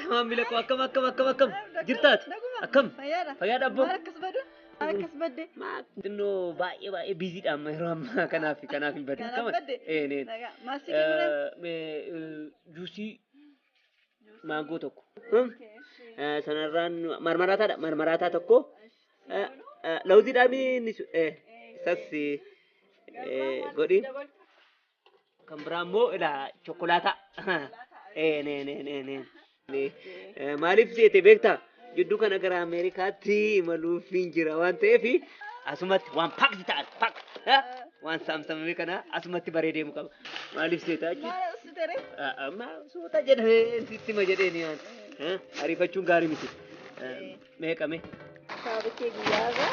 Maamila koo akkam akkam akkam akkam jirtaati? Naguma. Akkam? Fayyaadha. Fayyaadha abboo? Maal akkas badu? Maal akkas badde? Xinnoo baay'ee baay'ee biiziidha amma yeroo ammaa kanaaf kanaaf hin badne. Kanaaf badde? Ee nee. Nagaa. Maal si kennure? Juusii maangoo tokko. Sanarraan marmaraataadha. Marmaraataa tokko. Lawuziidhaan inni isas godhi. Kan biraa immoo ilaa chokkolaataa. Ee nee nee nee nee. Maaliif seete beektaa? Jidduu kana gara Ameerikaatti imaluuf hin jira waan ta'eef asumatti waan paakti ta'an paak waan saamsamame kana asumatti baree deemu qaba. Maaliif seeta achi? Maal si tere? Suuta jedhee sitti ma jedhee ni ariifachuun gaarii miti. Meeqame? Saaba kee guyyaarraa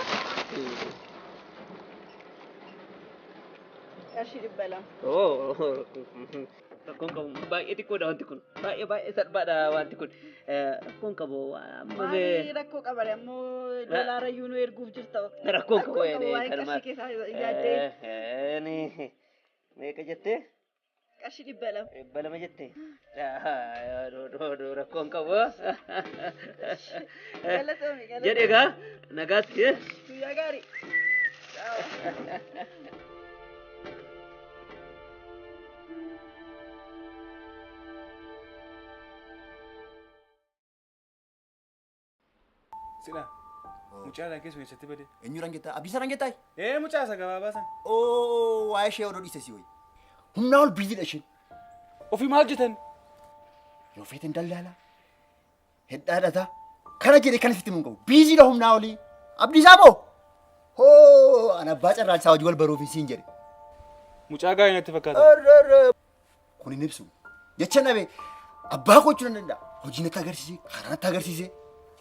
qarshii 200. Oo, rakkoon qabu baay'ee xiqqoodha wanti kun. Baay'ee baay'ee salphaadha wanti kun. Rakkoon qabu amma Maali rakkoo qabare ammoo doolaara iyyuu nu erguuf jirta. Rakkoon qabu Waa'ee qarshii keessaa yaaddee. Meeqa jettee? Qarshii 200. 200 jettee? Rakkoon qabu. Galatoomi galatoomi. Jedhe egaa nagaatti. Guyyaa gaarii. Sidha. Mucaa dhaan keessuma eessatti bade? Eenyu rangettaa? Abdiisaa rangettaa? Ee mucaa isa gabaabaa sana. Oo waa'ee ishee odoo dhiise si wayi. Humnaa ol biiziidha isheen. Ofii maal hojjetan? Yoo feeten daldaalaa. Hedhaadhataa. Kana jedhee kan sitti himu hin qabu. Biiziidha humnaa olii. Abdiisaa moo? Hoo an abbaa carraachisaa hojii wal baruuf siin jedhe. Mucaa gaarii natti fakkaata. Arrarra. Kun hin ibsu. Jecha dhabe abbaa koo jechuu nan danda'a. Hojii natti agarsiise, karaa natti agarsiise.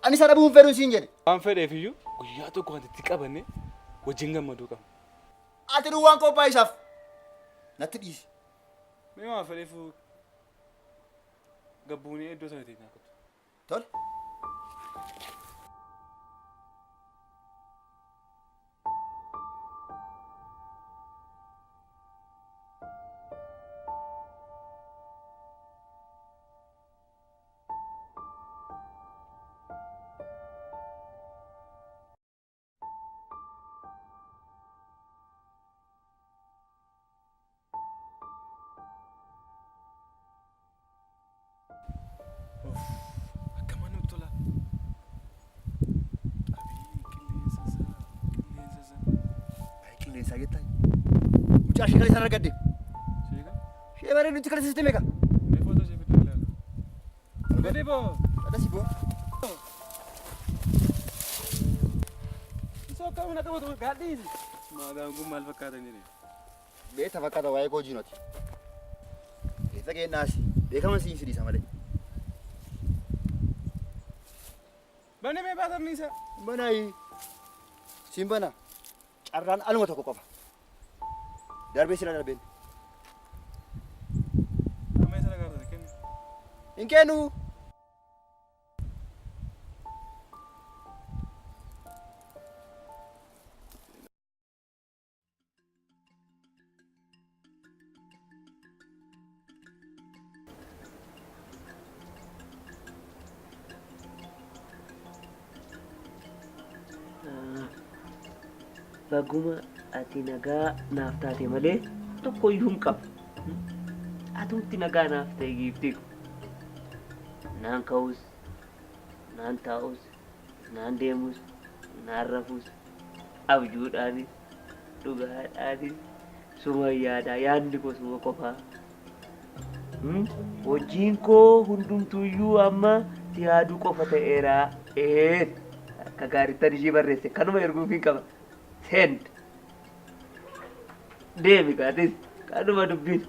Ani isa dhabuu hin fedhu siin jedhe. Waan fedheef iyyuu guyyaa tokko wanti itti qabanne wajjin gammaduu qabna. Ati duwwaan qophaa'e isaaf. Natti dhiisi. Mee waan fedheef gabbuunee iddoo sana teenyaa kottu. Tole. Akkam namatti tola. Abii qilleensa isaa qilleensa isaa. Waa'ee qilleensaa jettaa? Mucaa ishee kaleessaan argadde. Sheeka. Ishee bareedutti kaleessa sitti meeqa? Mee footoo ishee fiduu ilaala. Fidii boo. Dhadhasi boo. Isoo akkam na qabatu gaadhiisi. Maagaan kun maal fakkaatan jedhee. Beekta fakkaata waa'ee koo jiinoti. Eessa geennaasi? Beekama siin si dhiisa malee. Bani mee baatamni isaa. Banaayi. Siin bana. Carraan aluma tokko qofa. Darbee sila darbeen. Amma isa nagaarra kenni. Hin kennu. Baguma ati nagaa naaf taate malee tokko iyyuu hin qabu. Atumti nagaa naaf ta'e giiftii ko. Naan ka'us, naan taa'us, naan deemus, naan rafus, abjuudhaanis, dhugaadhaanis suma yaada yaadni koo suma qofaa. Hojiin koo hundumtuuyyuu amma si yaaduu qofa ta'eera. Ee akka gaariittan ishii barreesse kanuma erguufiin qaba. Send. Deemi kaatis kanuma dubbiin.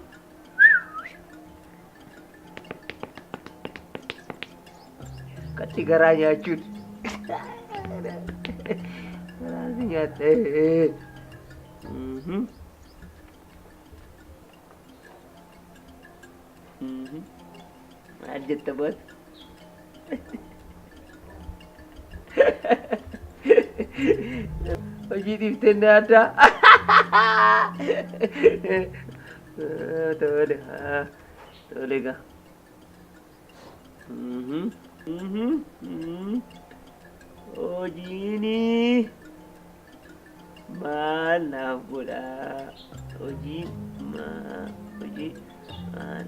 Akkatti garaa nyaachuun. Garaa si nyaatte. Maal jetta boos? Hojii dhiiftee inni addaa. Tole. Tole egaa. Hojiin maal naaf godhaa? Hojiin maal hojii maal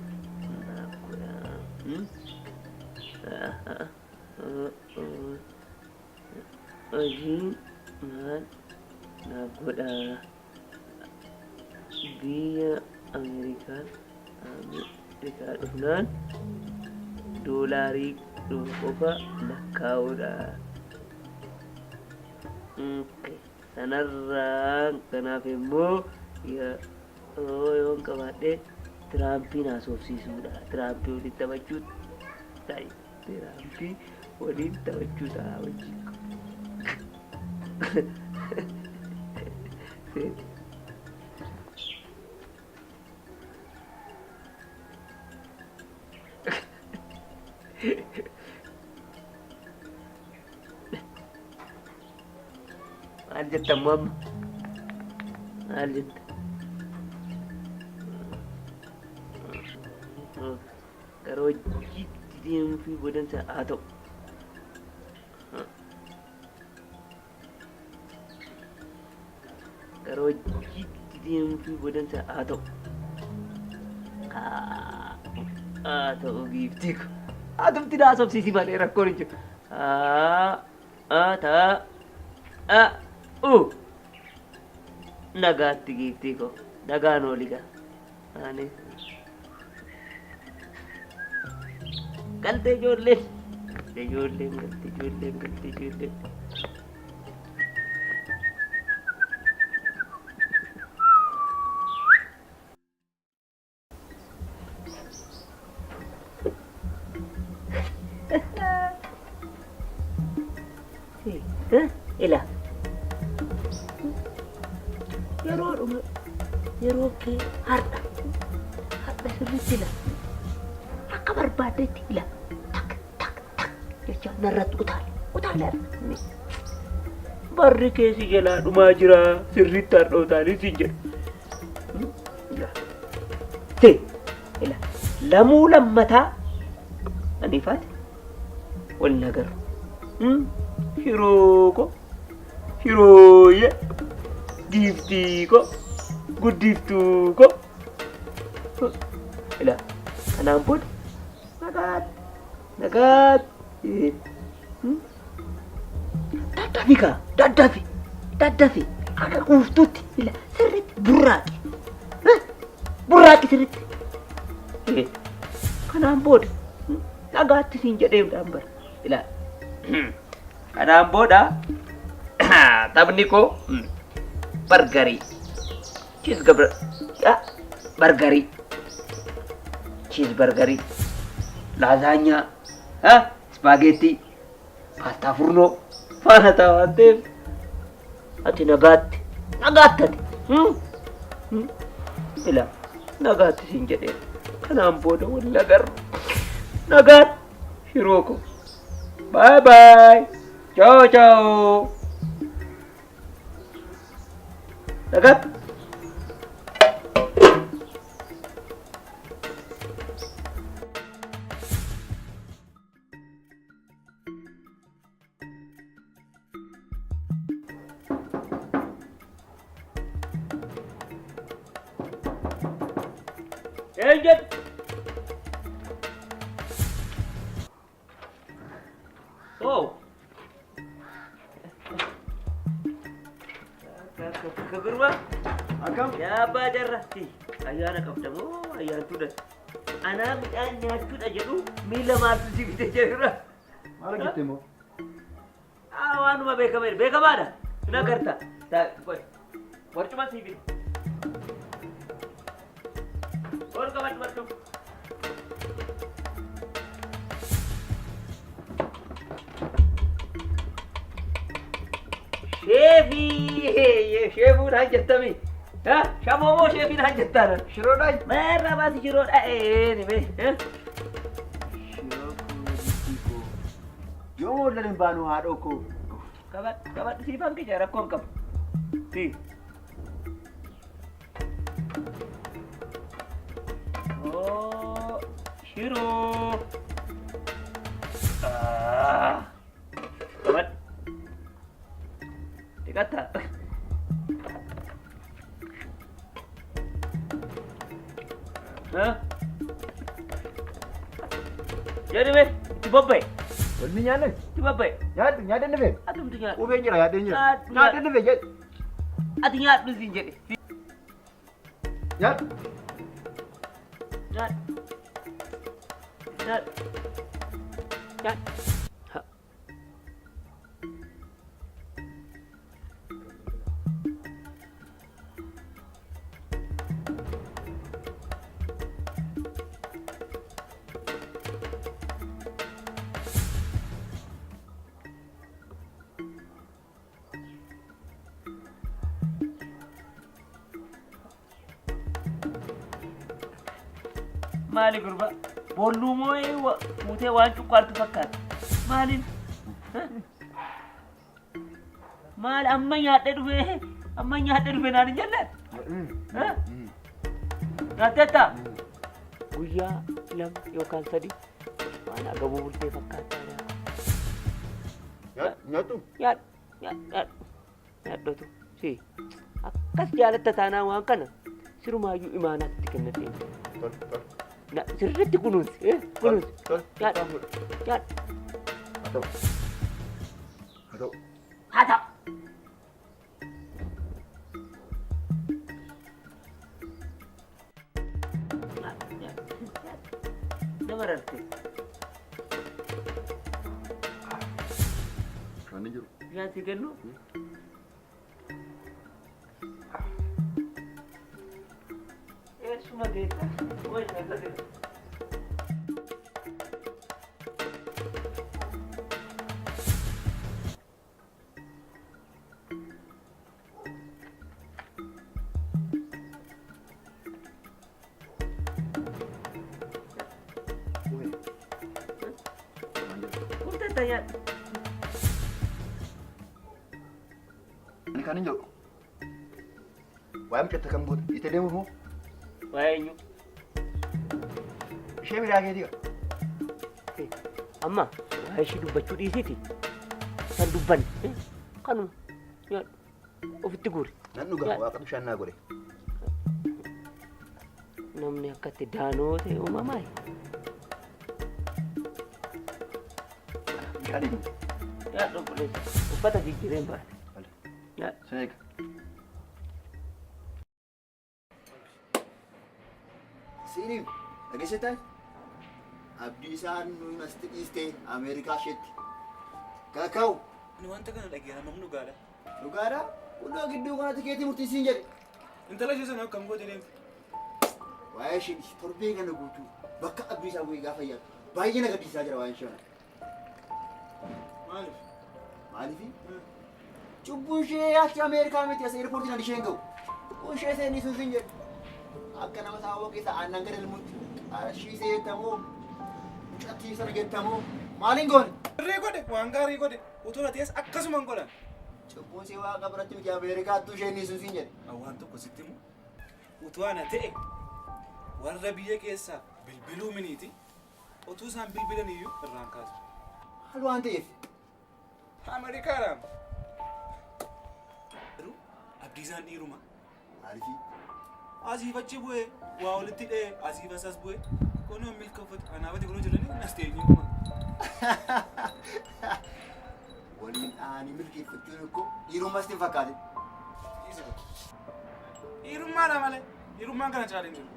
naaf godhaa? Hojiin maal naaf godhaa? Biyya Ameerikaa Ameerikaa dhufnaan doolaarii dhufu qofa lakkaa'uudha. Sanarraan kanaaf immoo yeroo yoon qabaadhe Tiraampiin haasofsiisuudha. Tiraampii waliin taphachuu ta'a. Tiraampii waliin taphachuu ta'a wajjin. Maal jetta ammoo amma? Maal jetta? Gara hojiitti deemuu fi bodansa haa ta'u. Gara hojiitti deemuu fi bodansa haa ta'u. Haa ta'u giiftii ko. Atumti na haasofsiisi malee rakkoon hin jiru. Haa haa taa a u. Nagaatti giiftii ko. Nagaan ooli gaa. Ani. Galtee ijoolleen. Galtee ijoolleen galtee ijoolleen galtee ijoolleen. Ila. Yeroo dhuma yeroo kee har'a har'a sirriitti ila. Akka barbaaddetti ila. Tak tak tak jecha narratti utaali. Utaali har'a. Barri kee si jalaa dhumaa jira sirriitti har'a utaalii siin jedha. Te ila lamuu lammataa ani faati wal nagaru. Shiroo ko shirooyye giiftii ko guddiftuu ko. Ila kanaan booda nagaatti nagaatti. Daddafi kaa daddafi daddafi akka quuftutti ila sirriitti burraaqi. Burraaqi sirriitti. Kanaan booda nagaatti siin jedhee bara. Ila kanaan booda taphni koo bargarii. Cheese gabra bargarii. Cheese bargarii. Laazaanyaa. Ispaageettii. Paastaa furnoo. Faana ta'a waan ta'eef ati nagaatti nagaatti ati. Ila nagaatti siin jedhee kanaan booda wal nagarru. Nagaatti shiroo koo. Bye bye. Ciao ciao. Nagaatti. Eenyu jedhu? Oh. Gurba. Akkam? Yaa abbaa jarra. Ayyaana qabda moo ayyaantuudha? Anaa midhaan nyaachuudha jedhu miila maaltu si bite jedhura. Maal hojjette immoo? Ah, waanuma beekameedha. Beekamaadha. Hin agarta. Barcuma sii bite. Ol qabadhu barcuma. Sheefii sheefuudhaan jettami. Shamoo moo sheefiidhaan jettaan? Shiroodhaan. Meerra baasi shiroodha eeni mee. Shiroo koo giiftii koo. Yoo wallan hin baanu haadhoo koo. Qabadhu qabadhu siifan kija rakkoon qabu. Si. Oo shiroo. Jedhi mee itti bobba'e. Walmi nyaanne? Itti bobba'e. Nyaadhu nyaadhu ni fe'e. Atumtu nyaadhu. Qubeen jira nyaadheen jira. Nyaadhu, Nyaadheen ni fe'e jedhu. Ati nyaadhu siin jedhe. Nyaadhu. Nyaadhu. Nyaadhu. Nyaadhu. Ha. Maali gurba? Boolluu moo fuutee waan cuqqaaltu fakkaata? Maaliin? Maal amma nyaadhee dhufe amma nyaadhee dhufe naan hin jenne? Nyaatteetta? Guyyaa 2 yookaan 3 waan agabuu bultee fakkaata. Nyaadhu. Nyaadhu nyaadhu nyaadhotu si akkas jaalatta taanaan waan kana sirumaayyuu imaanaatti kennatee. Tol tol. Sirriitti kunuunsi kunuunsi. Tol. Nyaadhu nyaadhu. Haa ta'u. Haa ta'u. Haa ta'u. Nama rarte. Bishaan ni jiru. Bishaan si kennu? Eessuma geessa? Wayi nyaata. Murteetta nyaadhu. Ani kan hin jedhu. Waa'ee mucatta kam goota? Dhiistee deemuuf moo? Waa'ee eenyu? Ishee biraa keetii qaba. Amma waa'ee ishee dubbachuu dhiisiiti. Kan dubbanne kanuma nyaadhu. Ofitti guuri. Nan dhuga waaqa bishaan naa godhe. Namni akkatti daanoo ta'e uumamaa. Bishaan hin. Nyaadhu obboleessa. Uffata jijjiireen baate. Nyaadhu. Sin eega. Siiniif dhageessittaa? Abdiisaan nuyi asitti dhiistee Ameerikaa isheetti. Kaka'u. Ani wanta kana dhageera mamnu dhugaadha. Dhugaadha? Hundoo gidduu kanatti keetii murtii siin jedhe. Intala ishee sana akkam goote deemte? Waa'ee ishee torbee kana guutuu bakka Abdiisaa bu'ee gaafa yaadu baay'ee na gaddisiisaa jira waa'een ishee kana. Maaliif? Maaliif? Cubbuu ishee achi Ameerikaa miti as eerpoortiin ani isheen ga'u. Cubbuu ishee seenii sun siin jedhu. Akka nama saawwa keessa aannan gad elmutti qarshii seetamoo mucattii sana gettamoo maaliin goone? Sirrii godhe waan gaarii godhe utuu na ta'es akkasumaan godhan. Cubbuun see waaqa biratti miti Ameerikaattuu isheen sun siin jedhe. Waan tokko sitti himu utuu ana ta'e warra biyya keessaa bilbiluu miniiti utuu isaan bilbilan iyyuu irraan kaasu. Maal waan ta'eef? Ameerikaadhaan. Garuu Abdiisaan dhiiruma. Maaliifii? Asiif achi bu'ee waa walitti dha'ee asiif asas bu'ee kunoo milkoofatu anaafati kunoo jiranii nas ta'e. Waliin dhahanii milkeeffachuun ikkoo dhiirummaas hin fakkaatin. Dhiirummaadha malee dhiirummaan kana caalee hin jiru.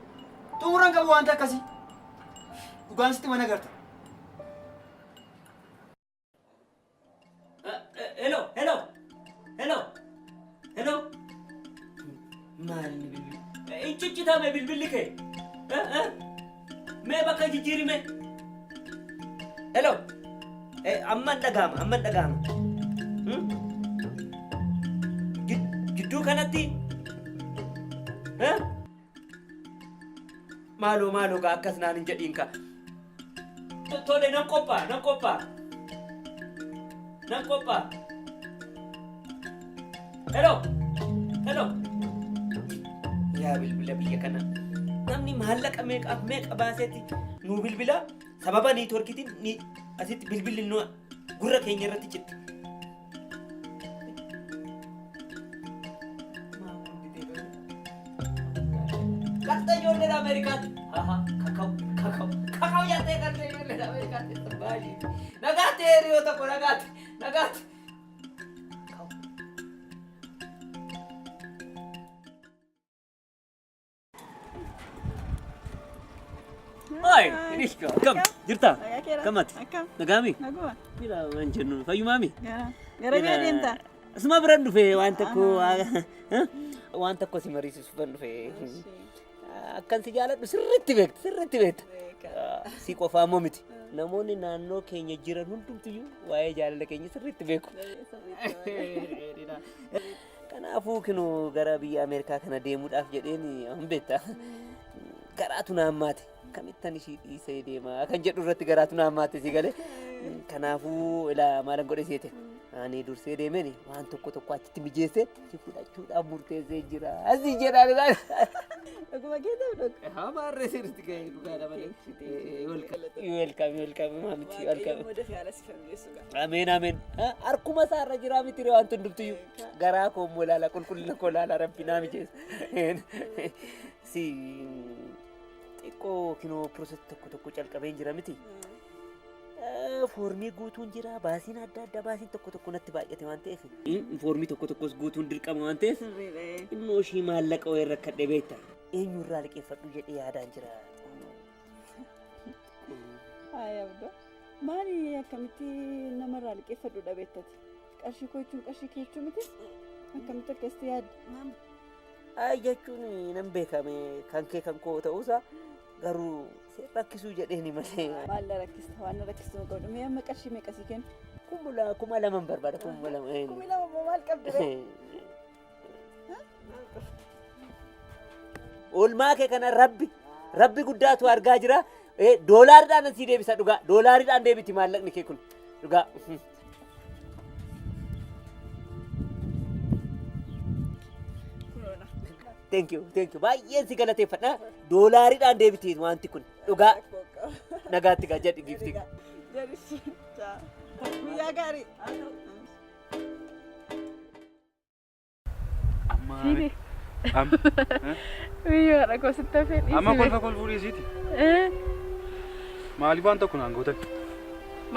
Xumuraan qabu wanta akkasii. Dhugaan sitti mana garta. Hello, hello, hello, hello. Maal inni bilbilli? Hin ciccitame bilbilli kee. Mee bakka jijjiirime. Hello. Amman dhaga'ama, amman dhaga'ama. Gidduu kanatti. Maaloo maaloo gaa akkas naan hin jedhiin ka. Tole nan qophaa'a, nan qophaa'a. Nan qophaa'a. Hello. Hello. Yaa bilbila biyya kana. Namni maallaqa meeqaaf meeqa baasetti nuu bilbila sababa niitworkiitiin ni asitti bilbilli nu gurra keenya irratti citti. Qaxxa ijoolleen Ameerikaatti. Haha kaka'u kaka'u Kakao jettee kan ta'e ijoolleen Ameerikaatti baay'ee. Nagaatti hiriyoo tokko nagaatti nagaatti. Hai, Inishka, akkam jirta? Akkamati? Akkam. Nagaami? Naguma. Mira waan jennu fayyumaami? Gara biyya deemta? Asuma biran dhufe waan tokko waan tokko si mariisisuufan dhufe. Akkan si jaaladhu sirriitti beekta sirriitti beekta. Si qofaa immoo miti. Namoonni naannoo keenya jiran hundumtiyyuu waa'ee jaalala keenya sirriitti beeku. Kanaafuu kinoo gara biyya Ameerikaa kana deemuudhaaf jedheen hin beekta. Garaatu na hammaate. Kamittan ishii dhiisee deema kan jedhu irratti garaatu na hammaate si galee. Kanaafuu ilaa maalan godhe seete. Ani dursee deemeen waan tokko tokko achitti mijeessee si fudhachuudhaaf murteessee jira. Asii jedhaan ilaala. Dhuguma kee ta'u dhuguma. Hamaarree sirriitti gahee dhugaadha malee. Welcome, welcome, maamiti, welcome. Waaqayyo dafee haala si familleessu qaba. Ameen, ameen. Harkuma isaarra jira miti ree wanti hundumtiyyuu. Garaa koo immoo ilaala, qulqullina koo ilaala, rabbi naa mijeessa. Si xiqqoo kinoo process tokko tokko calqabeen jira miti. Foormii guutuun jira, baasiin adda addaa baasiin tokko tokko natti baay'ate waan ta'eef. Foormii tokko tokkos guutuun dirqama waan ta'eef. Xinnoo ishii maallaqa wayii rakkadhe beekta. Eenyurraa liqeeffadhu jedhee yaadaan jira. Hayi abdoo. Maali akkamitti namarraa liqeeffadhu dhabeettati? Qarshii koo jechuun qarshii kee jechuu miti? Akkamitti akkasitti yaadda? Ay jechuun nan beekame kan kee kan koo ta'uusaa garuu rakkisuu jedheeni malee. Maal na rakkista? Waan na rakkistu hin qabdu. Mee amma qarshii meeqa sii kennu? 2000 barbaada 2000. 2000 immoo maal qabdi ree? Oolmaa kee kana rabbi rabbi guddaatu argaa jira. Doolaariidhaan sii deebisa dhugaa. Doolaariidhaan deebiti maallaqni kee kun dhugaa. Thank you, thank you. Baay'een si galateeffadha. Doolaariidhaan deebiti wanti kun dhugaa. Nagaatti gaa jedhi giifti. Jedhi. Guyyaa gaarii. Amma Fiidi. amma Biyya haadha koo sitti hafee dhiisii. amma kolfa kolfuu dhiisiiti. Maaliif waan tokko naan gootan?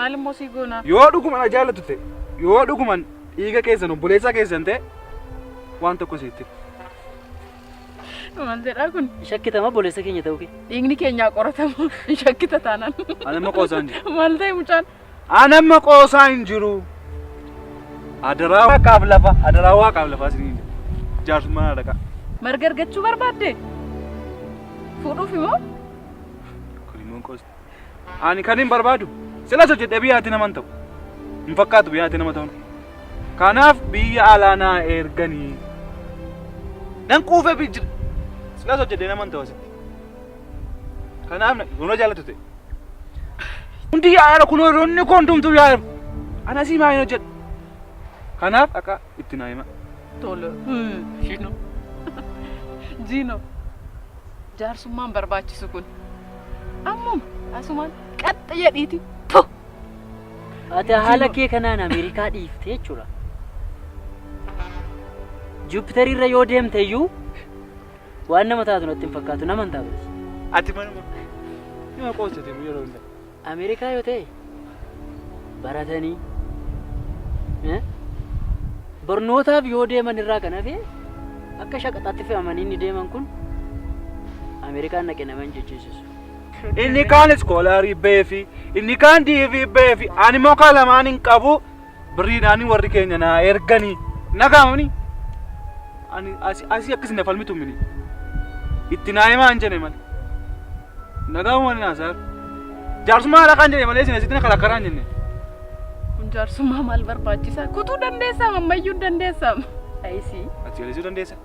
Maal immoo sii goonaa? Yoo dhuguman na jaallattu ta'e, yoo dhuguman dhiiga keessan obboleessa keessan ta'e waan tokko sitti. Maal jedhaa kun? Shakkitama obboleessa keenya ta'uu kee. Dhiigni keenyaa qoratamu hin shakkita taanaan. Ani amma qoosaa hin jiru. Maal ta'e mucaan? Ani amma qoosaa hin jiru. Adaraa waaqaaf lafa, adaraa waaqaaf lafa isiniin jedha. Jaarsummaa na dhaqaa. Marga argachuu barbaadde? Fuudhuuf immoo? Kun immoo qoosti. Ani kan hin barbaadu silas hojjedhee biyyaatti nama hin ta'u. Hin fakkaatu biyyaatti nama ta'uun. Kanaaf biyya alaa naa erganii. Nan quufee jira. Silas hojjedhee nama hin ta'u asitti. Kanaaf yoo na jaallatu ta'e. Hundi yaa'aadha kun hiriyoonni koo hundumtuu yaa'aadha. Ana asii maa hin hojjedhu. Kanaaf akka itti naa hima. Tole. Shino. Jiino. Jaarsummaan barbaachisu kun. Ammuma asumaan qaxxa jedhiiti. Puh! Ati haala kee kanaan Ameerikaa dhiiftee jechuudha. Juupiterii irra yoo deemte iyyuu waan nama taatu natti hin fakkaatu nama hin taatu. Ati manuma nama qoostate yeroo hunda. Ameerikaa yoo ta'e baratanii barnootaaf yoo deeman irraa kan hafe akka shaqaxaatti fe'amanii inni deeman kun Ameerikaan dhaqe nama hin jechisiisu. Inni kaan iskoolaarii ba'ee inni kaan DV ba'ee ani immoo kan lamaan hin qabu birriidhaan warri keenya naa erganii nagaamani. Ani asii akkas na falmitu mini. Itti naa himaa hin jedhe malee. Nagaamuma ni naasaar. Jaarsummaa haadha kan jedhe malee isin asitti na kalakkaraa hin jenne. Kun jaarsummaa maal barbaachisaa? Kutuu dandeessaam ammayyuu hin dandeessaam. Ayisii. Ati jalisuu dandeessa.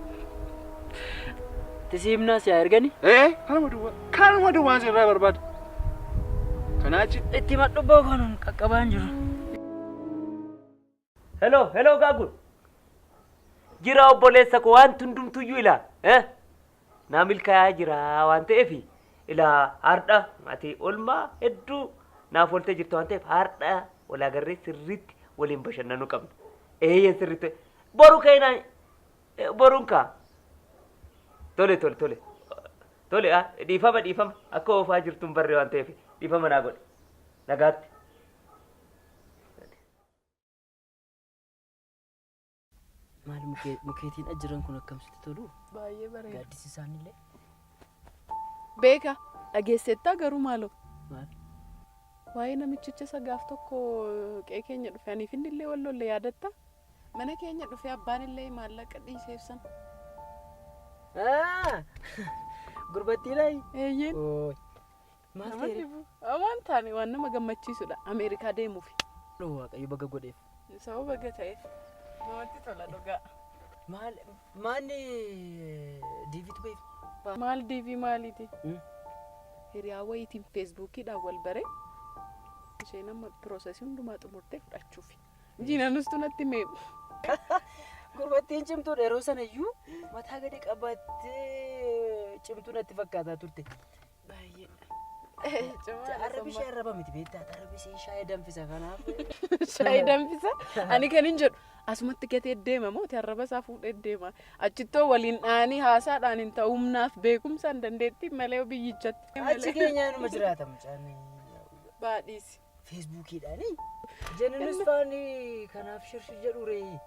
Itti si himnaa si haa ergani. Ee kanuma duwwaa kanuma duwwaan sirraa barbaada. Kanaa achi Itti madhubboo kan qaqqabaa hin jiru. Hello, hello Gaagun. Jira obboleessa koo wanti hundumtuyyuu ilaa. Eh? Naa milkaa'aa jira waan ta'eef ilaa har'a ati olmaa hedduu naaf ooltee jirtu waan ta'eef har'a wal agarree sirriitti waliin bashannanuu qabna. Eeyyeen sirriitti. Boru keenaa boruun kaa. Tole tole tole. Tole dhiifama dhiifama akka oofaa jirtu hin barre waan ta'eef dhiifama naa godhe. Nagaatti. Maal mukeetiin as jiran kun akkam sitti tolu? Baay'ee bareeda. Gaaddisi isaaniillee. Beeka dhageessettaa garuu maaloo? Maal? Waa'ee namichicha isa gaaf tokko qe'ee keenya dhufe aniif inni illee wal lolle yaadatta? Mana keenya dhufee abbaan illee maallaqa dhiiseef sana. Gurbattiidhaa? Eeyyeen. Maal Nama ta'e? dhibu. Waan taane waan nama gammachiisudha. Ameerikaa deemuufi. Waaqayyo baga godheef. Sababa baga ta'eef. Namatti tola dhugaa. Maal maanni diiviitu beef? Maal diivii maaliiti? Hiriyaa wayiitiin feesbuukiidhaan wal bare isheen amma piroosesii hundumaa xumurtee fudhachuufi. Jiinanustu natti hime. Gurbattiin cimtuudha yeroo sana iyyuu mataa gadi qabattee cimtuu natti fakkaataa turte. Baay'ee. Arrabi ishee arraba miti beektaa arrabi ishee shaayii danfisa kanaaf. Shaayii danfisa. Ani kan hin jedhu asumatti gatee deema moo arraba isaa fuudhee deema. Achittoo waliin dhaanii haasaadhaan hin ta'u humnaaf beekumsaan dandeettii malee biyyichatti. Achi keenyaanuma jiraata mucaan. Baadhiisi. Feesbuukiidhaani. Jenninus faani kanaaf shirshir jedhu ree.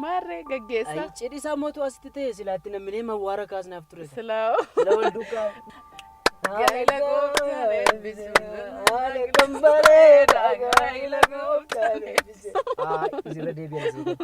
Maarree gaggeessaa. Ayi cidhi isaa mootu asitti ta'e silaatti namni mawwaara kaasnaaf ture. Silaa. Sila wal duukaa. Gaa'ela gooftaan eebbisu. Haala kan bareeda gaa'ela gooftaan eebbisu. Haa isirra deebi'aa seetan.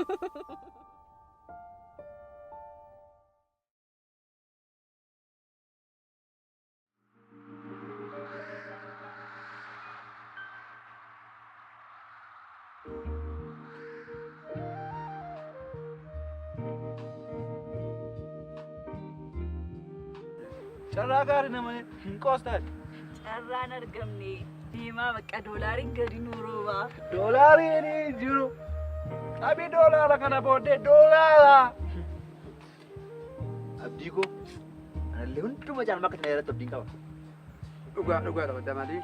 Carraa gaarii nama hin qoostaati. Carraan argamne deemaa bakka doolaariin gadi nuu roobaa. Doolaariin hin jiru. Qabi doolaara kana booddee doolaara. Abdii koo anallee hunduma caalmaa akka kana irratti abdiin qaba. Dhugaa dhugaadha badda malee.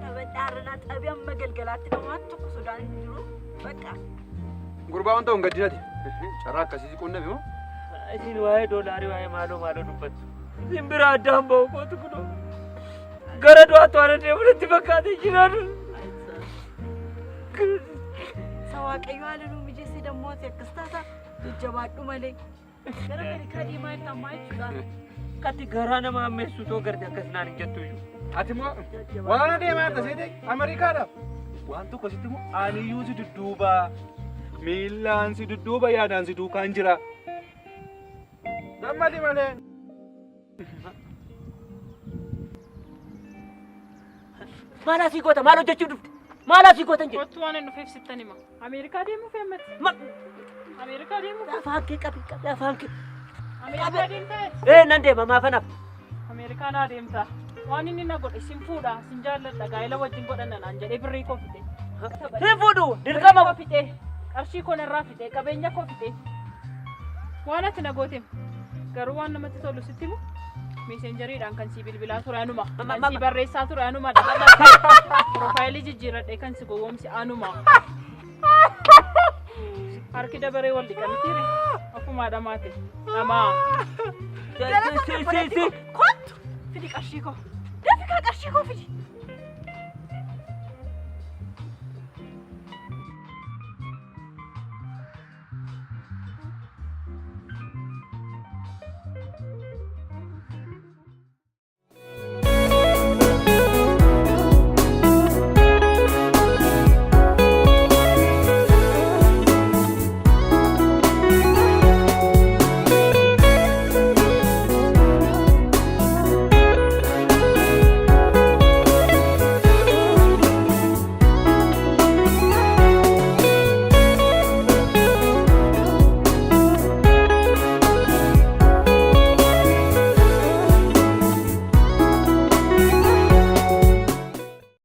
Tapha xabii amma galgalaatti waan tokko sodaan hin jiru. Bakka. Gurbaa wanta hin gaddinati. Carraa akkasii si qunname moo? Isin waa'ee doolaarii waa'ee maaloo maaloo dubbattu. Isin bira addaan ba'u kootu kunoo. Gara du'aatti waan adeemu natti fakkaatee jiraan. Isa Waaqayyo haala nuu mijeessee dammoo ati akkas taata jajjabaadhu malee. Gara Ameerikaa deemaa jirta ammaa jechuudha. Akkatti garaa nama ammeessu too garte akkas naan hin jettu iyyuu. Ati immoo waan adeemaa jirta seete Ameerikaadhaaf. Waan tokko sitti immoo aniyyuu si dudduuba. Miillaan si dudduuba yaadaan si duukaan jira. Gammadi malee. Maal asii goota maal hojjechuu dhufte? Maal asii gootan jedhu? Kottu waan hin dhufeef sittan hima. Ameerikaa deemuuf eemmati. Ameerikaa deemuuf. Afaan kee qabi qabi afaan kee. Ameerikaa deemtaa eti? Ee nan deema maafan hafa. Ameerikaa naa deemta. Waan inni na godhe sin fuudha sin jaalladha gaa'ela wajjin godhanna naan jedhee birrii koo fixe. Hin fuudhu dirqama. Birrii koo fixe qarshii koo narraa fixe qabeenya koo fixe. Waan ati na goote garuu waan namatti tolu sitti himu meeseenjeriidhaan kan si bilbilaa ture anuma. Kan si barreessaa ture anumadha. Piroofaayilii jijjiirradhee kan si gowwoomse anuma. Harki dabaree wal dhiqa mitiire ofumaa dhamaate dhamaa. Kottu fidi qarshii koo. Dafi kaa qarshii koo fidi.